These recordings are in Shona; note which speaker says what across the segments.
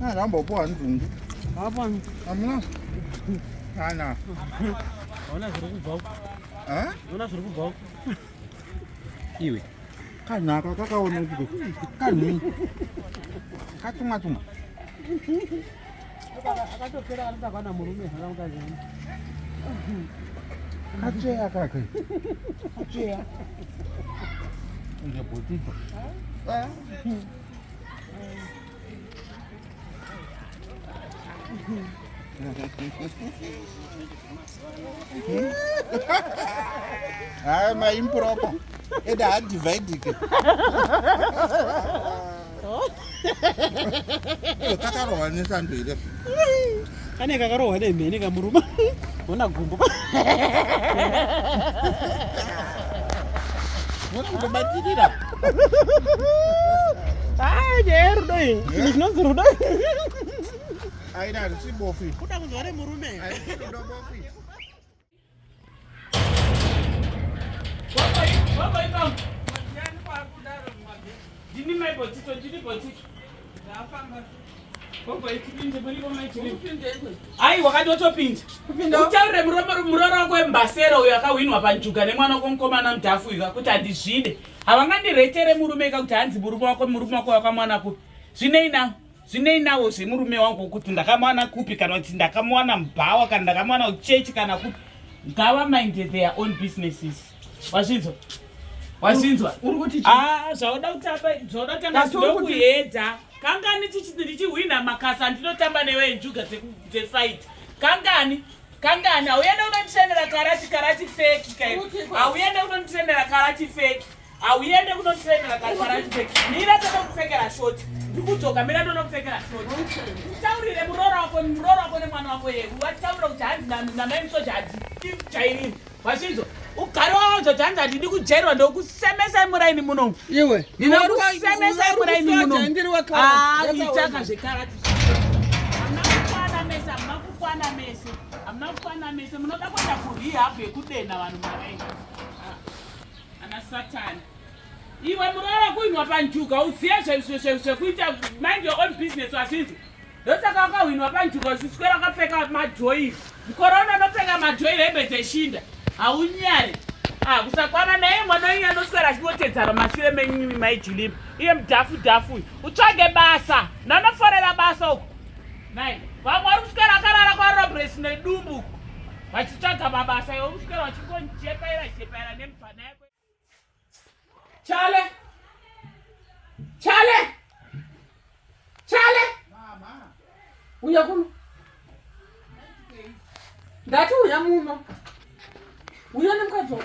Speaker 1: Ah, ndambopuwa nzungu.
Speaker 2: Hapana.
Speaker 1: Hamuna. Kana.
Speaker 2: Hauna zviri kubva uko.
Speaker 1: Eh?
Speaker 2: Hauna zviri kubva uko.
Speaker 1: Iwe. Kanaka kakaona kuti kanhu. Katumwa tumwa.
Speaker 2: Akatopera ari takwana murume zvaka mukadzi.
Speaker 1: Katsveya kaka. Katsveya. Unge botito. Eh? Hayi maimproper. Ende hadivhaidike. Kakarohwa nesando here?
Speaker 2: Kane kakarohwa nemheni kamurume. Hona gumbo.
Speaker 1: Hona kutobatirira.
Speaker 2: Ah, nyaya yerudo iyi. Chinhu chinonzi rudo.
Speaker 1: Aina harisi bofu.
Speaker 2: Kuda kunzwa nemurume.
Speaker 1: Harisi rudo bofu.
Speaker 3: Ndini mai Botito, ndini Botito. Ai wakati wotopinda. Utaurire muroora wako wembasera uyo akahwinwa panjuga nemwana wako mukomana mudhafu uyu kuti handizvide. Havangandiretere murume ka kuti hanzi murume wako murume wako wakamwana kupi. Zvinei nawo? Zvinei nawo zvemurume wangu kuti ndakamuwana kupi kana kuti ndakamuwana mubhawa kana ndakamuwana kuchechi kana kupi. Ngava mind their own businesses. Wazvinzwa? Wazvinzwa?
Speaker 2: Uri kuti chii?
Speaker 3: Ah, zvauda kutamba, zvauda kutanga
Speaker 2: Asi uri kuti-
Speaker 3: zvinokuedza. Kangani ndichihwina makasa andinotamba newe njuga dzefight. Kangani? Kangani? Hauende kunonditrenera karati karati feki kai. Hauende kunonditrenera karati feki. Hauende kunonditrenera karati feki. Mira tondokupfekera shoti. Ndikudzoka mira ndonokupfekera shoti. Utaurire muroora wako muroora wako nemwana wako yewe. Wataurira kuti hanzi namai musoja handidi kujairira. Wazvinzwa? Ugare wawanzwa kuti hanzi handidi kujairwa ndokusemesai muraini munomu.
Speaker 2: Iwe.
Speaker 3: Ndinokusemesai muraini munomu.
Speaker 2: Ndiri wakarati.
Speaker 3: Ah, itaka zvekarati. Hamuna kukwana mese, hamuna kukwana mese. Hamuna kukwana mese. Munoda kuenda kurehab yekudena vanhu maraini. Ah, ana Satani. Iwe muroora kuinwa panjuga uziye zvekuita mind your own business wazvinzwa. Ndosaka wakahwinwa panjuga uchiswera wakapfeka madhoiri. Mukore uno unopfeka madhoiri hembe dzeshinda. Haunyare. Ah, kusakwana naye mwana wenyu anoswera achingotedzana mashure menyu mai Julipa. Iye mudhafu dhafu uyu. Utsvage basa. Nanoforera basa uko. Nai, vamwe vari kuswera akarara kwaRobresi nedumbu uko. Vachitsvaga mabasa iwe kuswera vachingojepaira jepaira nemufana yako.
Speaker 2: Chale. Chale. Chale.
Speaker 1: Mama.
Speaker 2: Uya kuno. Ndati uya muno. Uya nemukadzi wako.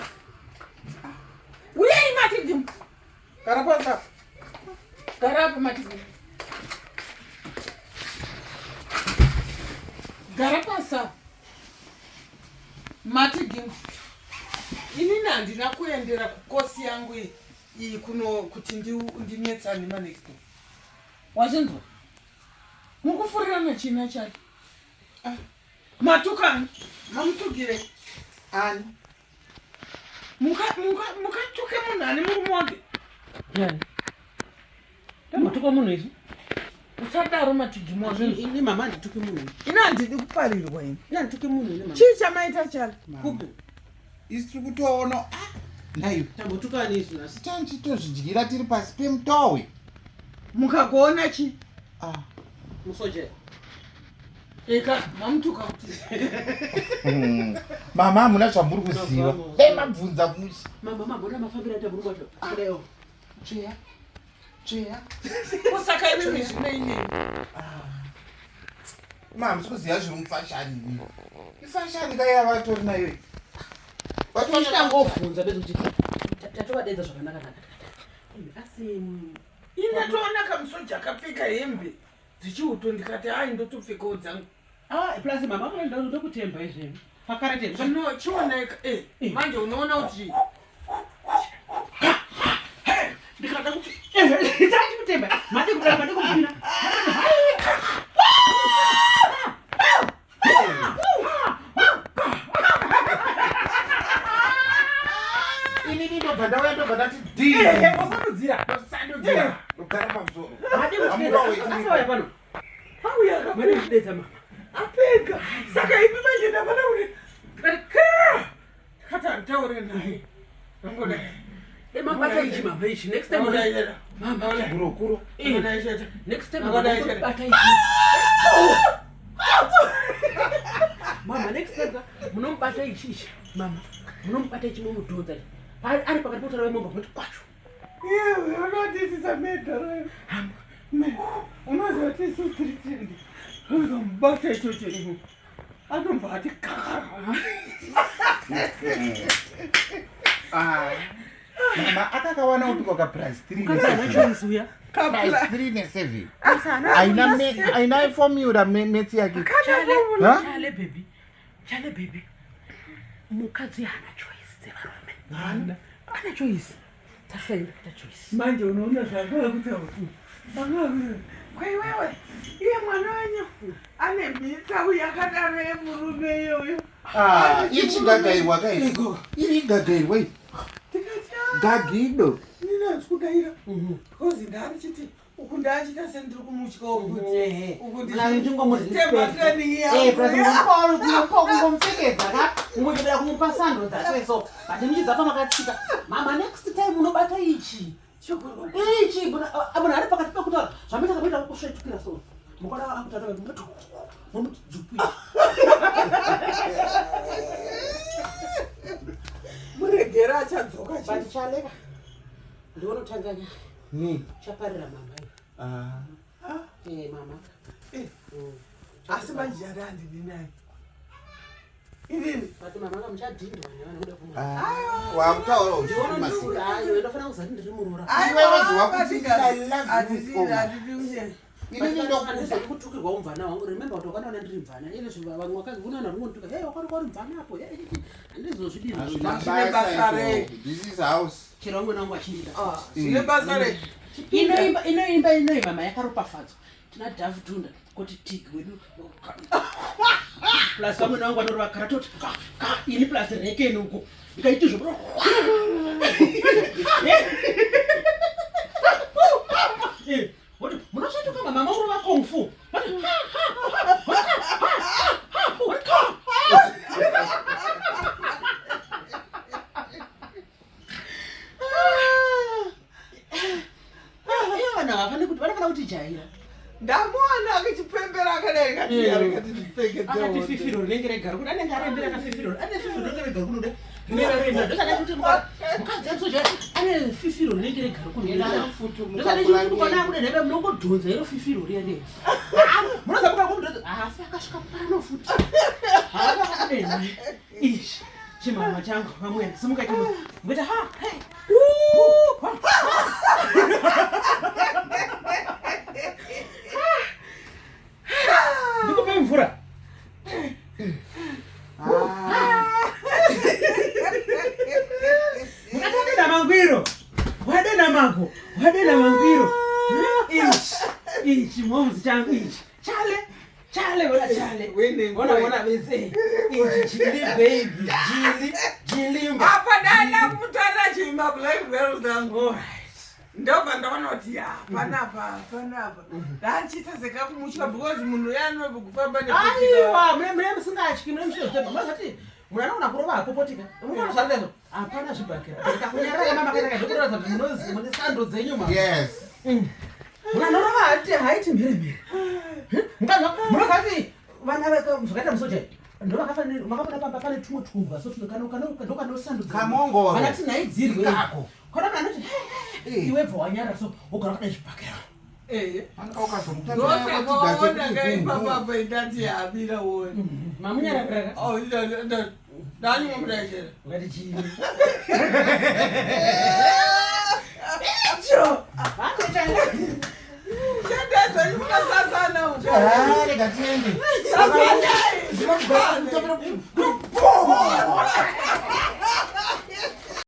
Speaker 2: Uyai matigimu. Gara pasi apa. Gara apa matigimu. Gara pasi apa. Matigimu. Inini handina kuendera kukosi yangu iyi kuno kuti ndinetsane manext door. Wazvinzwa? Muri kufurirana china chake. Ah, matukani mamutukire ani mukatuke munhu ani murume wake
Speaker 4: Tambotuka munhu isu.
Speaker 2: Usadaro matigimo wazvinzwa.
Speaker 4: Ini mama handituki munhu.
Speaker 2: Ini handidi kuparirwa ini.
Speaker 4: Ini handituki munhu ini mama.
Speaker 2: Chii chamaita chala?
Speaker 4: Kupi?
Speaker 1: Isu tiri kutoona ah, nhai.
Speaker 4: Tambotukani isu nhasi.
Speaker 1: Tanchitozvidyira tiri pasi pemutowe.
Speaker 2: Mukagoona chii?
Speaker 1: Ah.
Speaker 4: Musoja.
Speaker 2: Eka mamutuka kuti.
Speaker 1: Mama hamuna zvamuri kuziva. Dai mabvunza mushe.
Speaker 4: Mama mabona mafambiro aita murume wacho. Kudaiwo.
Speaker 1: Tsveya. Tsveya.
Speaker 2: Kusaka imimi zvinei neni.
Speaker 1: Ma hamusi kuziva zviri mufashani imi. Ifashani kai yavatori nayo iyi.
Speaker 4: Vatongovhunza bedzi kuti tatovadaidza zvakanaka naka. Asi
Speaker 2: ini ndatoona kamusoja akapfeka hembe dzichiuto ndikati hai ndotopfekawo dzangu.
Speaker 4: Ah, plus mama kuenda ndokutemba izveni. Pakarate.
Speaker 2: Zvino chioneka eh, eh manje unoona kuti ndikada kuti
Speaker 4: tati kutemba. Madi kudara madi kupina.
Speaker 1: Ini ndobva ndauya ndobva ndati dii.
Speaker 4: Wasandudzira.
Speaker 1: Wasandudzira. Ndogara pamusoro.
Speaker 4: Madi kutemba. Asi waya pano. Mane kudedza mama.
Speaker 2: Apenga. Saka imi manje ndavana kuti ndikati kra. Ndikati handitaure naye. Ndangodai.
Speaker 4: Dai mabata ichi mama ichi. Next time.
Speaker 2: Ndangodai chete.
Speaker 4: Mama.
Speaker 1: Gurokuro.
Speaker 4: Eh,
Speaker 2: Ndangodai chete.
Speaker 4: Next time
Speaker 2: Ndangodai
Speaker 4: mama
Speaker 2: chete.
Speaker 4: bata ichi. Mama next time ka munomubata ichi ichi. Mama munomubata ichi momudhonza. Ari ari pakati potaura vemomba kuti kwacho.
Speaker 2: Iwe unotisisa medhara. Unoziva kuti isu tiri tindi. Ukamubata ichocho. Anobva ati kakara.
Speaker 1: Ah. Mama akakawana kuti kwaka plus 3
Speaker 4: Mukadzi haana choice uya.
Speaker 1: Plus 3 ne 7. Aina aina formula metsi yake.
Speaker 4: Chale,
Speaker 1: Ha?
Speaker 4: chale baby. Chale baby. Mukadzi haana choice dzevarume.
Speaker 2: Haana.
Speaker 4: Ana choice. Tasaenda kuita choice.
Speaker 2: Manje unoona zvangava kutaura. Angava kutaura. Kwaiwewe iye mwana wenyu ane mhitsa uyu yakadaro yemurume iyoyo.
Speaker 1: Ah, ichi gagairwa kai.
Speaker 2: Ego.
Speaker 1: Iri gagairwa iyi.
Speaker 2: Tikati "Ah,
Speaker 1: Gagido.
Speaker 2: inini handisi kudaira because ndarichiti uku ndaachita sendiri kumutya ukuti uku nditembatiranini
Speaker 4: kungomupfekedza ka kungochedera kumupa sando dzacho so but muchidza pamakatsika mama next time unobata ichi ichi munhu ari pakati pekutaura zvamuita kamuita kusvetukira so mukoda akutaura moti momuti dzupu
Speaker 2: muregera achadzoka
Speaker 4: but chaleka ndionotanga nyaya
Speaker 1: Ni.
Speaker 4: chaparira mama iyo
Speaker 1: Ah.
Speaker 4: Eh, mama
Speaker 2: Eh.
Speaker 4: Mm.
Speaker 2: asi manje ari handidi naye inini
Speaker 4: but mama ka muchadhindwa nevanhu kuda kumwa
Speaker 1: Ah. Wakutaura uchiri masika.
Speaker 4: ayo ndofanira kuzati ndiri muroora
Speaker 1: Iwewe ziva kuti I love you so much.
Speaker 2: handidi kunye
Speaker 1: Inini ndokuda.
Speaker 4: handizodi kutukirwa umvana wangu remember kuti wakanaona ndiri mvana ine vamwe vakazi unoona ringonituka hey wakarikwa uri mvana apo hey, hey, hey." handizozvidini
Speaker 1: Hazvina
Speaker 2: Zvine
Speaker 1: basa
Speaker 2: basa rei.
Speaker 1: izvo. This is house.
Speaker 4: chero vamwe vangu vachindida
Speaker 2: zvine basa rei
Speaker 4: inoimba inoimba inoimba mama yakaropafadzwa tina dhavhudhunda kuti tig wedu plus vamwe vangu vanorova karatoti ka ka ini plus rekeni uko ndikaiti zvo Eh, woti munosvetuka mama urova kung fu Vati, ha, ha, ha, ha, ha, ha, woti, ka. Ivo vanhu havafani kuti vanofanira kutijaira
Speaker 2: ndamuona akichipembera akadai
Speaker 4: Mm. akati
Speaker 2: kati
Speaker 4: fifiro rinenge regara kuti anenge arembera kafifiro ane fifiro rinenge regara kunoda rinenge rarembera ndosaka kuti mukadzi amusoja ane fifiro rinenge regara kunoda ndosaka kuti mukona akuda nheve munongodhonza iro fifiro riya riya munozamuka kumudhonza hafi akasvika pano futi haafi akadena izvi chimama changu vamwene simuka chimwe ngoita ha hey Woo! Ha, ha. ndikupei mvura mukati wadena mangwiro wadena mago wadena mangwiro ichi ichi momzi changu ichi chale chale wona chale wona wona vese ichi jili baby jili jilimba
Speaker 2: apa dada kumutaurira chima black belt zangu
Speaker 4: alright
Speaker 2: ndobva ndaona kuti ya panapa panapa ndachiita sekakumutya because munhu uya anokufamba
Speaker 4: aiwa mune mune musingatyi mune muchizvitemba munozati munhu anogona kurova hapopotika munoona zvarindaizvo hapana zvibhakera kakunyarara mama kaita kaitokuratidza kuti munozi mune sando dzenyu ma
Speaker 1: Yes.
Speaker 4: munhu anorova hati haiti mheremhere mukazwa munozati vana zvakaita musoja ndovakafanira makapona pamba pane tumwe tumbwa so ndokanosandudza
Speaker 1: Kamongoro.
Speaker 4: vana tinhaidzirwe
Speaker 1: Ikako.
Speaker 4: kona munhu anoti
Speaker 1: Eh.
Speaker 4: iwe bva wanyarara so wogara wakadai zvibhakera
Speaker 2: ehe
Speaker 1: Anga ukazomutanzira
Speaker 2: ndosakaona kaipapapa indati yabira wona
Speaker 4: mamunyararira
Speaker 2: ndanyimomudachera
Speaker 4: ungati chii
Speaker 2: cho chandazvanyimukasasana
Speaker 1: Ah, rega tiende.
Speaker 2: uko
Speaker 1: Ndinogara-